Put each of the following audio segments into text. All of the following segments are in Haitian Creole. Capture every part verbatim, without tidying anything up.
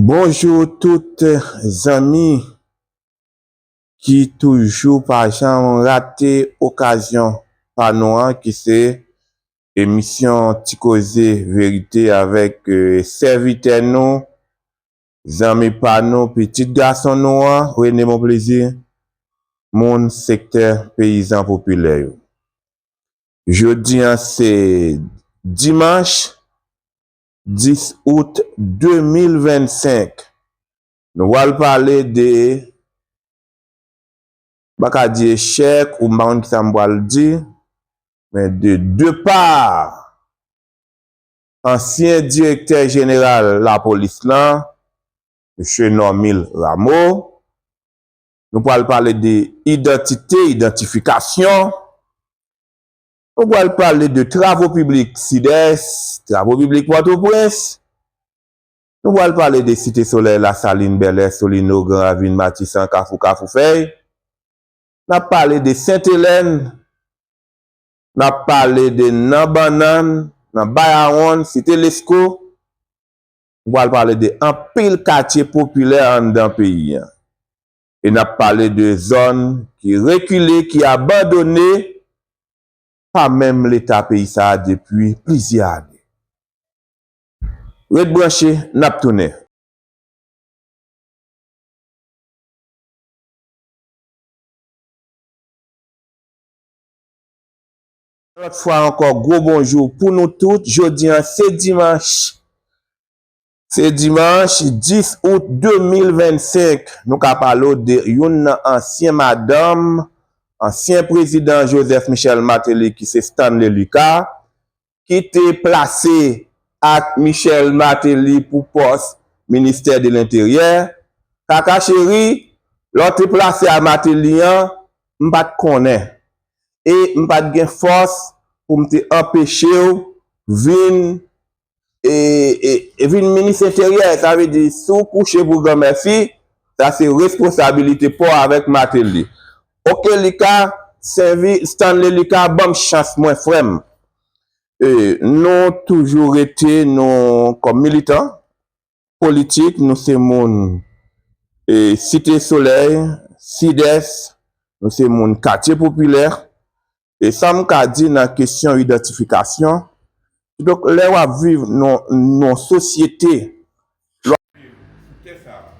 Bonjou tout zanmi ki toujou pa janm rate okazyon pa nou an, ki se emisyon Ti Koze Verite avèk, eh, sèvitè nou, zanmi pa nou, pitit gason nou an, René Monplaisir, moun sektè peyizan popilè yo. Jodi an se dimanch dis out de mil vennsenk. Nou pral pale de, m pa ka di echèk, ou m pa konn kisa m pral di, men de depa ansyen direktè jeneral lapolis lan, mesye Normil Rameau. Nou pral pale de idantite, idantifikasyon. Nou pral pale de travo piblik Sidès, travo piblik Pòtoprens. Nou pral pale de Site Solèy, Lasalin, Bèlè, Solino, Gran Ravin, Matisan, Kafou, Kafou Fèy. N ap pale de Sentelèn. N ap pale de Nan Bannann, nan Bay Awonn, Site Lesko. Nou pral pale de anpil katye popilè anndan peyi an. E n ap pale de zòn ki rekile, ki abandone pa menm Leta peyi sa a depi plizyè ane. Ret branche, n ap tounen. Yon lòt fwa ankò, gwo bonjou pou nou tout. Jodi an, se dimanch. Se dimanch dis out de mil vennsenk. Nou ka pale w de youn nan ansyen madanm ansyen prezidan Joseph Michel Martelly, ki se Stanley Lucas, ki te plase ak Michel Martelly pou pòs ministè de lenteryè. Kaka cheri, lè w te plase a Martelly an, m pa t konnen. E m pa t gen fòs pou m te anpeche w vin, e, e, e vin minis enteryè. Sa vle di, si w kouche pou granmèsi, sa se responsabilite pa w avèk Martelly. Oke, Lucas, sèvi, Stanley Lucas, ban m chans mwen, frè m. E, nou toujou rete, nou, kòm militan politik, nou se moun, e, Site Solèy, Sidès, nou se moun katye popilè. E sa m ka di nan kesyon idantifikasyon, kidonk, lè w ap viv nan, nan yon sosyete, lè w ap viv sou tè sa a,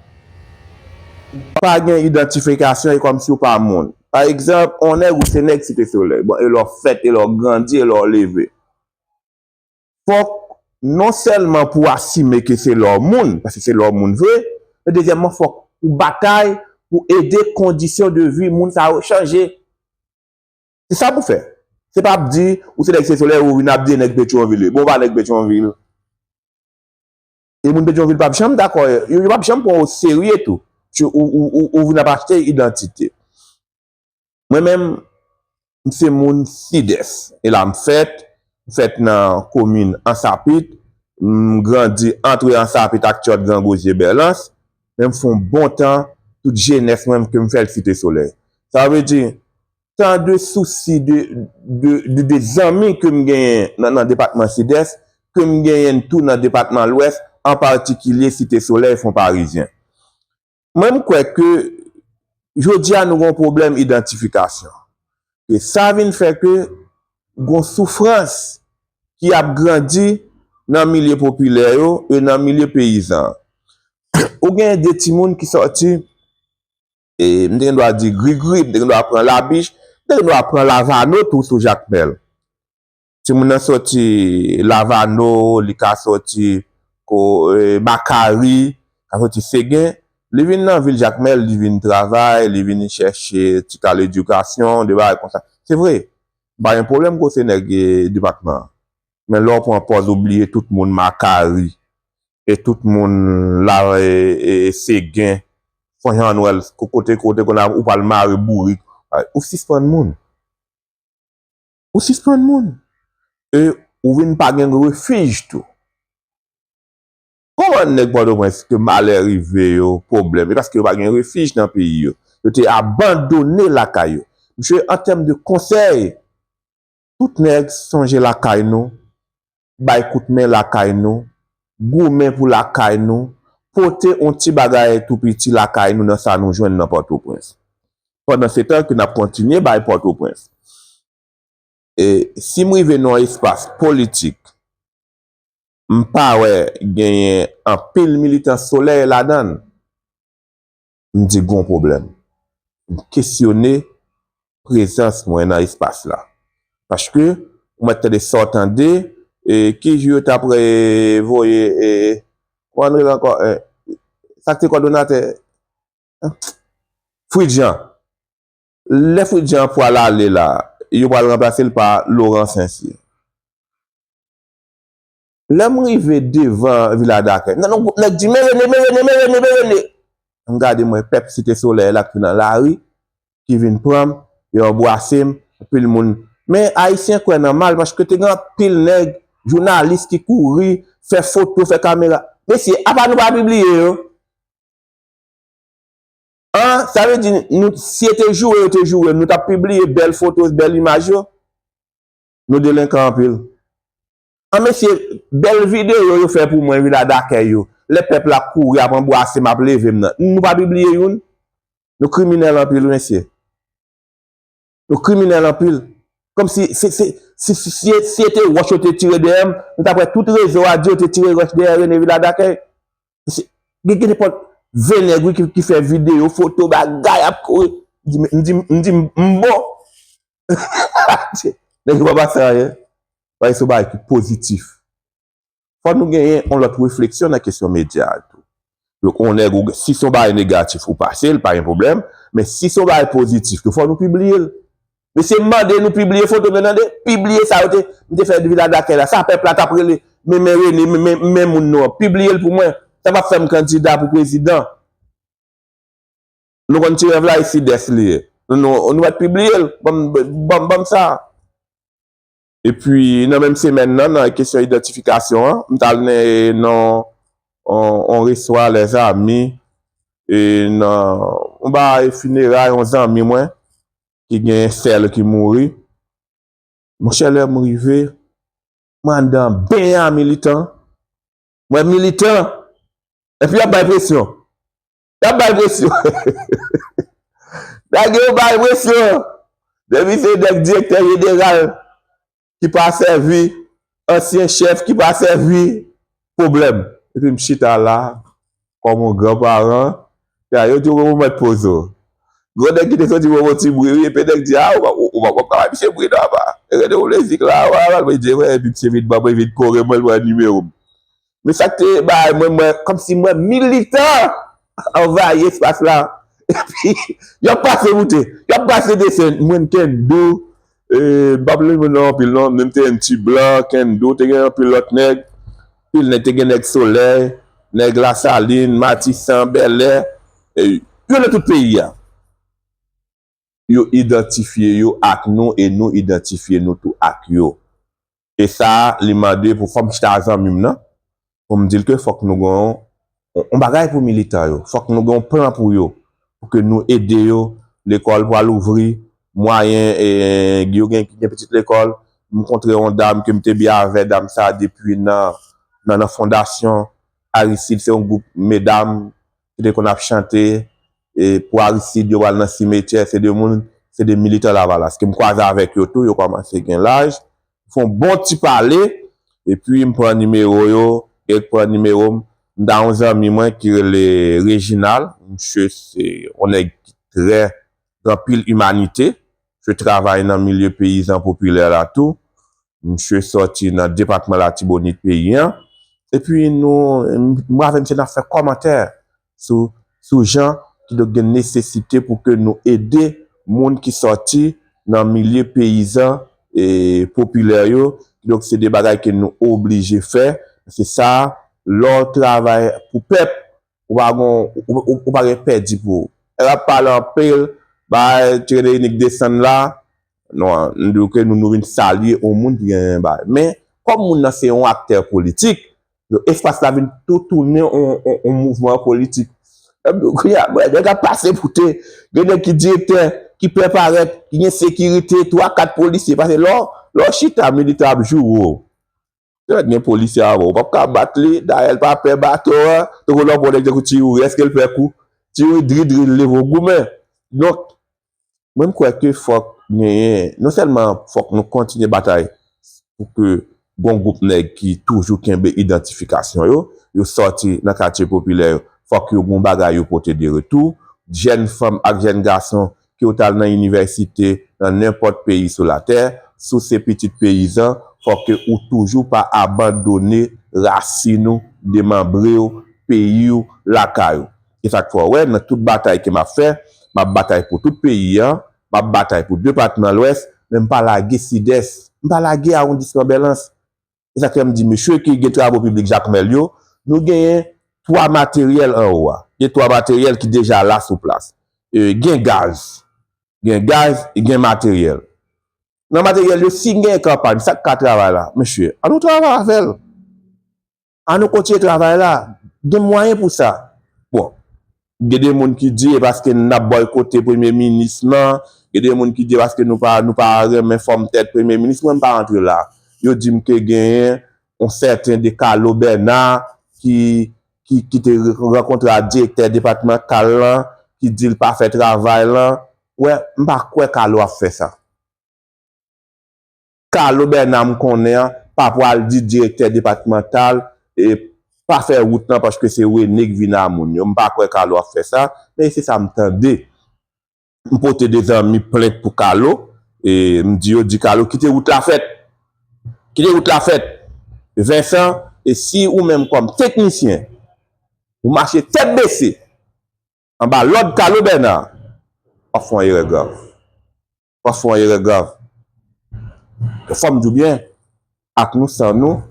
ou pa gen idantifikasyon, e kòmsi w pa moun. Pa egzanp, yon nèg, ou se nèg Site Solèy. Bon, e lè w fèt, e lè w grandi, e lè w leve. Fòk non sèlman pou w asime ke se lè w moun, paske se lè w moun vre, men dezyèmman, fòk ou batay pou ede kondisyon de vi moun sa yo chanje. Se sa pou fè. Se pa ap di, ou se nèg Site Solèy, ou vin ap di nèg Petyonvil. Bon, w pa nèg Petyonvil. E moun Petyonvil p ap janm dakò, yo, yo p ap janm pran w serye tou. Ou, ou, ou, ou vin ap achte idantite. Mwen menm, m se moun Sidès. E la m fèt, m fèt nan komin Ansapit, m grandi antre Ansapit ak Tyòt, Gran Gozye, Bèlans, men m fè yon bon tan, tout jenès mwen ke m fè l Site Solèy. Sa vle di, tan de sousi, de, de, de, de zanmi ke m genyen nan, nan depatman Sidès, ke m genyen tou nan depatman Lwès, an patikilye Site Solèy, Fon Parizyen. Mwen, m kwè ke jodi a, nou gen yon pwoblèm idantifikasyon. E sa vin fè ke gen yon soufrans ki ap grandi nan milye popilè yo e nan milye peyizan. Ou gen de timoun ki sòti, e, m te gen dwa di Grigri, m te gen dwa pran Labich, m te gen dwa pran Lavano tou sou Jakmèl. Timoun nan sòti Lavano, li ka sòti ko, e, Makari, ka sòti Segen. Li vin nan vil Jakmèl, li vin travay, li vin chèche ti kal edikasyon, de bagay konsa. Se vre, pa gen pwoblèm kote nèg, e, depatman an. Men lè w pran pòz ou bliye tout moun Makari, e tout moun la, e, e, Segen, Fon Jan Nwèl, ko-, kote, kote konn ap, ou pral mare bourik, ou sispann moun. Ou sispann moun. E ou vin pa gen refij tou. Kòman nèg Pòtoprens ke malè rive yo, pwoblèm, e paske yo pa gen refij nan peyi yo. Yo te abandone lakay yo. Mesye, an tèm de konsèy, tout nèg sonje lakay nou, bay kout men lakay nou, goumen pou lakay nou, pote yon ti bagay tou piti lakay nou nan sa nou jwenn nan Pòtoprens. Pandan se tan ke n ap kontinye bay Pòtoprens. E si m rive nan yon espas politik, m pa wè genyen anpil militan Solèy ladan l, m di gon pwoblèm. M kesyone prezans mwen nan espas la. Paske, ou mèt tande sa w tande, e ki jou yo t ap voye, e, kòman l rele ankò, e, sa k te kòdonatè, Fritz Jean. Lè Fritz Jean pral ale la, yo pral ranplase l pa Laurent Saint-Cyr. Lè m rive devan Vila Dakèy, nan yon gwoup nèg di, "Men Rene, men Rene, men Rene, men Rene!" M gade, m wè pèp Site Solèy la ki nan lari, ki vin pran m, yo anbrase m, anpil moun. Men Ayisyen kwè nan mal, paske te gen anpil nèg, jounalis ki kouri, fè foto, fè kamera. Mesye, apa nou pa pibliye yo? An, sa vle di, nou, si yo te joure, yo te joure, nou t ap pibliye bèl foto, bèl imaj yo. Nou delenkan anpil. An, mesye, bèl videyo yo fè pou mwen, Vila Dakèy yo. Lè pèp la ap kouri, ap anbrase m, ap leve m nan. Nou pa pibliye youn. Nou kriminèl anpil, wi, mesye. Nou kriminèl anpil. Kòmsi, si, si, si, si, si, si se te wòch yo te tire dèyè m, nou t ap wè tout rezo a di yo te tire wòch dèyè Rene Vila Dakèy. Mesye, gen, gen nenpòt ven nèg, wi, ki, ki fè videyo, foto, bagay, ap kouri. M di, m di, m di, m bon. Nèg yo pa pase anyen. Bagay se yon bagay ki pozitif. Fò nou genyen yon lòt refleksyon nan kesyon medya a tou. Donk, yon nèg, ou, si se yon bagay negatif, ou pase l, pa gen pwoblèm. Men si se yon bagay pozitif tou, fò nou pibliye l. Mesye, m mande nou pibliye foto m yo, tande, pibliye sa yo te, m te fè Vila Dakèy la. Sa pèp la t ap rele, men, men Rene, men, men, men moun nou an. Pibliye l pou mwen. Sa p ap fè m kandida pou prezidan. Nou konn Ti Rèv la e Sidès li ye. Nou, nou, nou mèt pibliye l. Ban m, ban m, ban m sa. Epi, nan menm semèn nan, nan kesyon idantifikasyon an, m t al nan, nan yon, yon reswa lèzami, e nan yon bagay fineray yon zanmi mwen, ki gen sè l ki mouri. Monchè, lè m rive, mwen anndan benyen a militan. Mwen militan. Epi y ap bay presyon. Y ap bay presyon. Nèg yo bay presyon. Depi se nèg direktè jeneral ki pa sèvi, ansyen chèf ki pa sèvi, pwoblèm. Epi m chita la, kòm yon gran paran, ya, yo di w mèt poze w. Gwo nèg ki te soti pran yon ti bri, wi, epi nèg di, a, ou pa, ou, ou pa, w ap travay misye bri non, apa. E rete w lezik la, w a, w a, mwen di, epi misye vin ban mwen, vin kore mwen, l pran nimewo m. Men sa k te bay mwen, mwen, kòmsi mwen militan anvayi espas la. Epi, y ap pase moute, y ap pase desen, mwen Kendo, e, m p ap leve non anpil non, menm te gen Ti Blan, Kendo, te gen anpil lòt nèg, anpil nèg, te gen nèg Solèy, nèg Lasalin, Matisan, Bèlè, e, yo nan tout peyi a. Yo idantifye yo ak nou e nou idantifye nou tou ak yo. E sa, li mande pou fò m chita a zanmi m nan, pou m di l ke fòk nou gen yon, yon, yon bagay pou militan yo. Fòk nou gen yon plan pou yo, pou ke nou ede yo. Lekòl pral ouvri, mwayen, e, yo gen, gen pitit lekòl. M kontre yon dam ke m te byen avè, dam sa depi nan, nan, nan fondasyon Aristide, se yon gwoup medam ki te konn ap chante, e, pou Aristide, yo pral nan simetyè, se de moun, se de militan Lavalas. Ke m kwaze avèk yo tou, yo kòmanse gen laj. Fè yon bon ti pale, epi m pran nimewo yo, gen k pran nimewo m. M ta yon zanmi mwen ki rele Reginald, misye se yon nèg ki trè, gen anpil imanite, misye travay nan milye peyizan popilè la tou. Misye sòti nan depatman Latibonit peyi an. Epi nou, mwen avè misye n ap fè kòmantè sou, sou jan kidonk gen nesesite pou ke nou ede moun ki sòti nan milye peyizan e popilè yo. Kidonk se de bagay ke nou oblije fè. Se sa, lè w travay pou pèp, ou pa gon, ou, ou, ou pa gen pèdi pou ou. Nèg ap pale anpil, bay, tire de inik desann la. Non, m di w ke nou, nou vin salye yon moun ki gen bay. Men, kòm moun nan se yon aktè politik, espas la vin tou tounen yon, yon, yon mouvman politik. Kounye a, mwen, nèg ap pase pou te, gen nèg ki direktè, ki pè parèt, ki gen sekirite, twa, kat polisye. Paske lè w, lè w chita, militan ap joure w. Te mèt gen polisye avè w. Ou p ap ka bat li, dayè l pa pè baton an. Tankou lè w pran nèg tankou Ti Youri, èske l pè kou? Ti Youri dri dri, l leve w goumen. Donk, mwen m kwè ke fòk genyen, non sèlman fòk nou kontinye batay pou ke gon gwoup nèg ki toujou kenbe idantifikasyon yo, yo sòti nan katye popilè yo, fòk yo gon bagay yo pote de retou. Jèn fanm ak jèn gason ke w t al nan inivèsite, nan nenpòt peyi sou latè, si w se pitit peyizan, fòk ke ou toujou pa abandone rasin ou, demanbre w, peyi w, lakay ou. E sa k fè w wè, nan tout batay ke m ap fè, m ap batay pou tout peyi an, m ap batay pou depatman Lwès, men m pa lage Sidès, m pa lage awondisman Bèlans. E sa k fè m di mesye ki gen travo piblik Jakmèl yo, nou genyen twa materyèl anwo a. Gen twa materyèl ki deja la sou plas. E, gen gaz. Gen gaz, e gen materyèl. Nan materyèl yo, si gen kanpay, sa k ka travay la? Mesye, ann nou travay avè l. Ann nou kontinye travay la. Gen mwayen pou sa. Bon, gen de moun ki di e paske n ap bòykote premye minis lan, gen de moun ki di e paske nou pa, nou pa renmen fòm tèt premye minis, mwen m pa rantre la. Yo di m ke genyen yon sèten de Carlo Bernard ki, ki, ki te rankontre ak direktè depatmantal lan, ki di l pa fè travay lan. Wè, m pa kwè Carlo ap fè sa. Carlo Bernard m konnen an pa pral di direktè depatmantal e pa fè wout lan paske se René k vin a moun yo. M pa kwè Carlo ap fè sa, men se sa m tande. M pote de zanmi plent pou Carlo, e m di yo, di Carlo kite wout la fèt. Kite wout la fèt. Vincent, e si ou menm kòm teknisyen, ou mache tèt bese, anba lòd Carlo Bernard, w ap fè yon erè grav. W ap fè yon erè grav. Fò m di w byen, ak nou san nou,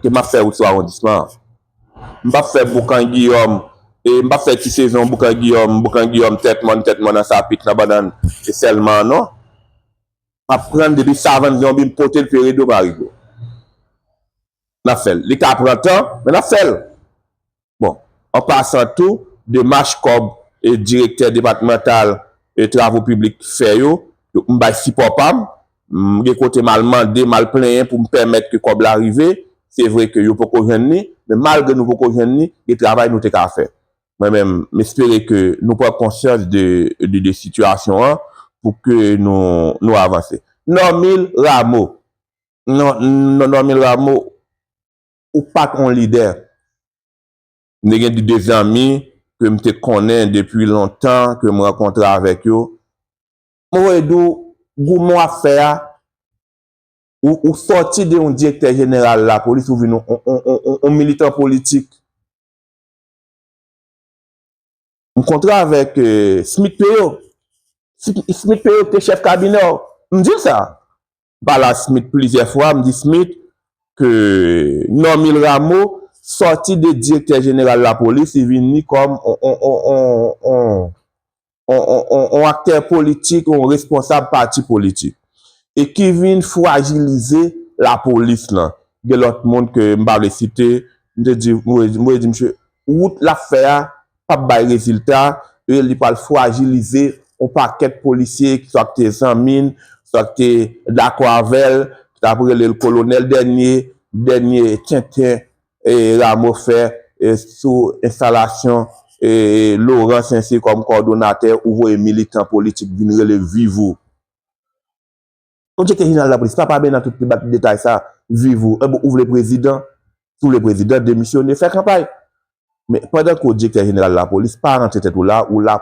ke m ap fè wout sou awondisman an. M p ap fè Boukan Giyòm, e m p ap fè ti sezon Boukan Giyòm, Boukan Giyòm, Tèt Mòn, Tèt Mòn nan Sapit, nan Bannann, e sèlman an, non. M ap pran l depi Savann Zonbi, m pote l Peredo Marigo. N ap fè l. Li ka pran tan, men n ap fè l. Bon, an pasan tou, demach kòb e direktè depatmantal e travo piblik fè yo, m bay sipò pa m, m gen kote m al mande, m al plenyen pou m pèmèt ke kòb la rive. Se vre ke yo poko jwenn li, men malgre nou poko jwenn li, gen travay nou te ka fè. Mwen menm, m espere ke nou pran konsyans de, de, de sitiyasyon an pou ke nou, nou avanse. Normil Rameau, non, non, Normil Rameau, ou pa t on lidè. M te gen de zanmi ke m te konnen depi lontan, ke m rankontre avèk yo. Mwen voye di w, goumen w ap fè a, ou, ou sòti de yon direktè jeneral lapolis, ou vin yon, yon, yon, yon, yon militan politik. M kontre avèk, euh, Smith Peyo. Smith Peyo te chèf kabinè w. M di l sa. M pale a Smith plizyè fwa, m di Smith ke Normil Rameau sòti de direktè jeneral lapolis, li vini kòm on, on, on, on, on, on, on, on aktè politik, on responsab pati politik. E ki vin frajilize lapolis lan. Gen lòt moun ke m pa vle site, m te di, m voye, m voye di misye, wout l ap fè a p ap bay rezilta, e li pral frajilize on pakèt polisye ki swa ki te zanmi n, swa ki te dakò avè l, ki t ap rele l kolonèl. Dènye, dènye tenten, e, Rameau fè, e, sou enstalasyon, e, Laurent Saint-Cyr kòm kòdonatè, ou voye militan politik vin rele viv ou. Yon direktè jeneral lapolis pa, pa mennen tout detay sa, viv ou. Enben, ou vle prezidan, si w vle prezidan, demisyone, fè kanpay. Men pandan ke w direktè jeneral lapolis, pa rantre tèt ou la, ou la,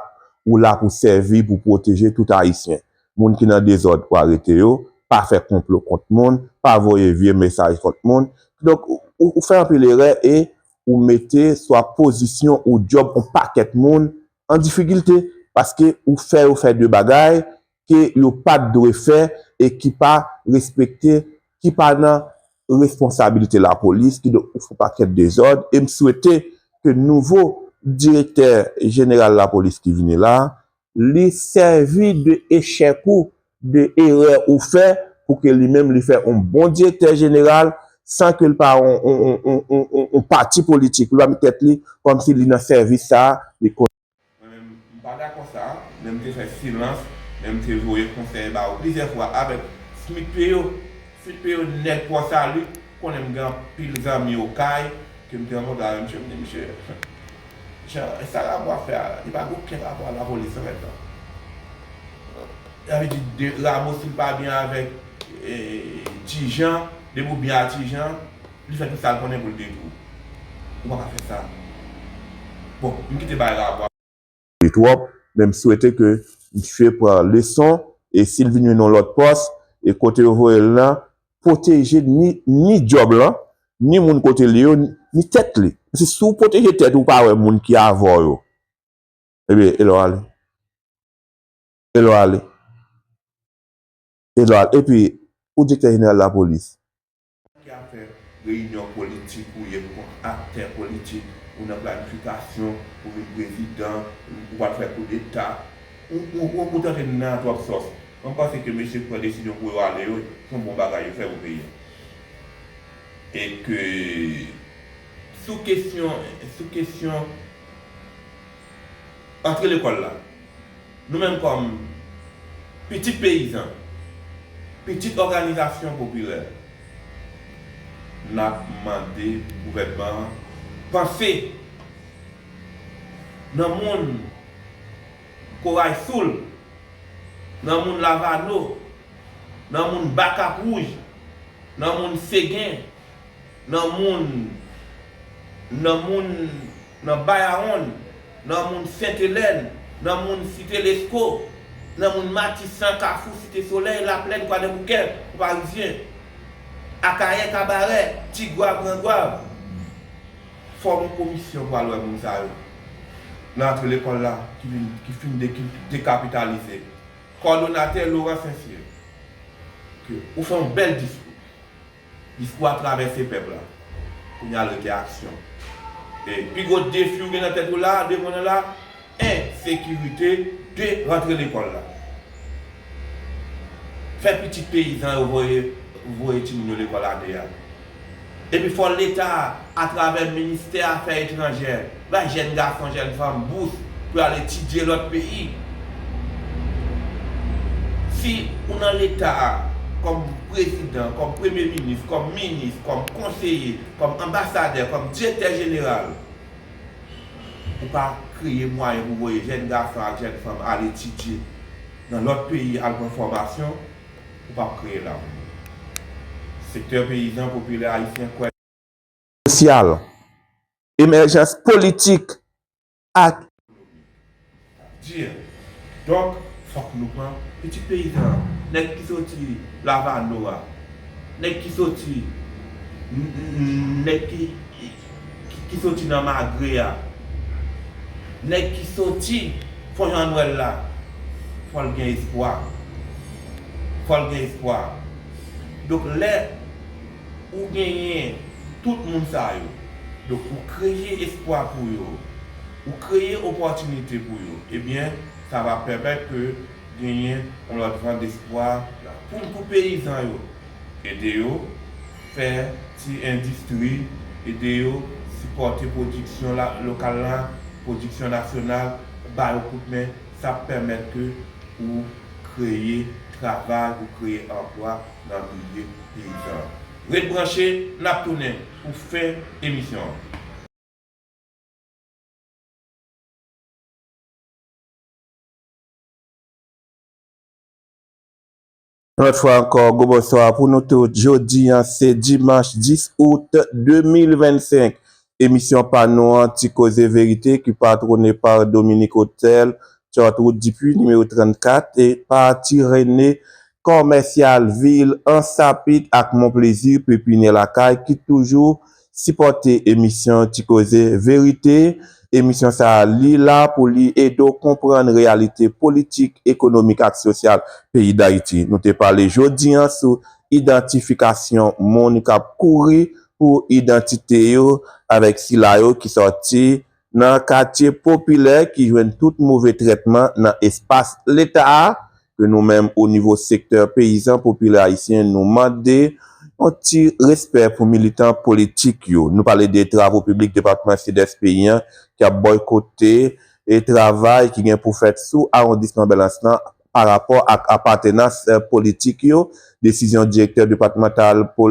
ou la pou sèvi, pou pwoteje tout Ayisyen. Moun ki nan dezòd, ou arete yo, pa fè konplo kont moun, pa voye vye mesaj kont moun. Donk, ou, ou fè anpil erè e ou mete swa pozisyon ou djòb yon pakèt moun an difikilte, paske ou fè yo fè de bagay ke yo pa t dwe fè e ki pa respekte, ki pa nan responsabilite lapolis, kidonk ou fè yon pakèt dezòd. E m swete ke nouvo direktè jeneral lapolis ki vini la, li sèvi de echèk ou, de erè ou fè, pou ke li menm li fè yon bon direktè jeneral, san ke l pa yon, yon, yon pati politik. Li pa met tèt li kòmsi li nan sèvis sa, li Mwen menm, m pa dakò sa, men m te fè silans, men m te voye konsèy ba yo plizyè fwa avèk Smith Peyo. Smith Peyo, nèg Pò Sali, Konnen m gen anpil zanmi Okay ke m te rankontre avè misye, m di, "Misye, jan sa Ramo ap fè a, li pa gen okenn rapò ak lapolis non, mèt lan." Sa vle di, de, Ramo, si l pa byen avèk, eh, Ti Jan, depi w byen ak Ti Jan, li fè tout sa l konnen pou l detwi w. Ou pa ka fè sa. Bon, m kite bay rapò a. Li twòp, men m swete ke misye pran leson, e si l vin jwenn yon lòt pòs, e kote yo voye l lan, pwoteje ni, ni djòb lan, ni moun kote li yo, ni tèt li. Paske si w pwoteje tèt ou, ou pa wè moun ki avè w yo. Ebyen, e lè w ale. E lè w ale. E lè w ale. Epi, ou direktè jeneral lapolis. Ki ap fè reyinyon politik, ou ye kòm aktè politik, ou nan planifikasyon, ou vin prezidan, ou pral fè koudeta, ou, ou, ou, ou tande nan twòp sòs. Mwen panse ke mesye k pran desizyon pou yo ale yo, se yon bon bagay yo fè pou peyi a. E ke sou kesyon, sou kesyon antre lekòl la, nou menm kòm pitit peyizan, pitit òganizasyon popilè, n ap mande gouvènman an panse nan moun Koray Soul, nan moun Lavano, nan moun Bakap Wouj, nan moun Segen, nan moun, nan moun, nan Bayawonn, nan moun Sentelèn, nan moun Site Lesko, nan moun Matisan, Kafou, Site Solèy, Laplèn, Kwadèboukè, Parizyen, Akayè, Kabarè, Tigwav, Grangwav. Fòme yon komisyon pou al wè moun sa yo nan antre lekòl la ki vin, ki fin de, ki dekapitalize. Kòdonatè Laurent Saint-Cyr, ke ou fè yon bèl diskou. Diskou a travèse pèp la. Kounye a l rete aksyon. E pi gwo defi ou gen nan tèt ou la, devan w la, ensekirite, de, rantre lekòl la. Fè pitit peyizan yo voye, voye timoun yo lekòl a de a. Epi fò Leta a, atravè Ministè Afè Etranjè, bay jèn gason, jèn fanm bous pou y al etidye lòt peyi. Si ou nan Leta a, kòm prezidan, kòm premye minis, kòm minis, kòm konseye, kòm anbasadè, kòm direktè jeneral, ou pa kreye mwayen pou voye jèn gason ak jèn fanm al etidye nan lòt peyi, al pran fòmasyon, ou p ap kreye lavi. Sektè peyizan popilè ayisyen kwè. Sosyal, emèjans politik ak Di, donk, fòk nou pran pitit peyizan an, nèg ki soti Lavano a, nèg ki soti, n-, n-, nèg ki, ki, ki soti nan Magre a, nèg ki soti Fon Jan Nwèl la, fò l gen espwa. Fò l gen espwa. Donk, lè ou genyen tout moun sa yo, donk, ou kreye espwa pou yo, ou kreye opòtinite pou yo, ebyen, sa va pèmèt ke genyen yon lòt van despwa pou, pou peyizan yo. Ede yo fè ti endistri, ede yo sipòte pwodiksyon la, lokal la, pwodiksyon nasyonal, ba yo kout men, sa ap pèmèt ke ou kreye travay, ou kreye anplwa nan milye peyizan an. Ret branche, n ap tounen pou fen emisyon an. Yon lòt fwa ankò, gwo bonswa pou nou tout. Jodi a, se dimanch dis out de mil vennsenk. Emisyon pa nou an, Ti Koze Verite, ki patwone pa Dominique Hotel, Chartres Route Dupuis, nimewo trannkat, e pa Ti Rene, Kòmèsyal, Vil, Ansapit ak Mon Plezi, Pepinyè Lakay, ki toujou sipòte emisyon Ti Koze Verite. Emisyon sa a, li la pou li ede w konprann reyalite politik, ekonomik ak sosyal peyi Dayiti. Nou te pale jodi a sou idantifikasyon moun k ap kouri pou idantite yo avèk sila yo ki sòti nan katye popilè ki jwenn tout move trètman nan espas Leta a, ke nou menm o nivo sektè peyizan popilè ayisyen, nou mande yon ti respè pou militan politik yo. Nou pale de travo piblik depatman Sidès peyi an ki ap bòykote e travay ki gen pou fèt sou awondisman Bèlans lan, pa rapò ak apartenans politik yo. Desizyon direktè depatmantal pou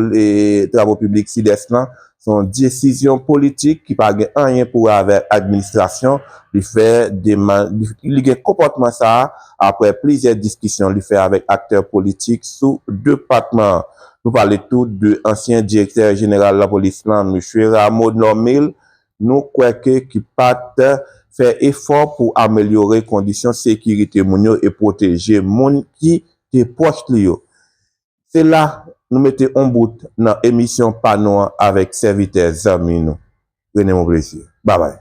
travo piblik Sidès lan se yon desizyon politik ki pa gen anyen pou wè avèk administrasyon. Li fè deman li gen konpòtman sa a apre plizyè diskisyon li fè avèk aktè politik sou depatman an. Nou pale tou de ansyen direktè jeneral lapolis lan, mesye Rameau Normil, nou kwè ke ki pa t fè efò pou amelyore kondisyon sekirite moun yo e pwoteje moun ki te pwòch li yo. Se la nou mete yon bout nan emisyon pa nou an avèk sèvitè zanmi nou, René Monplaisir. Babay.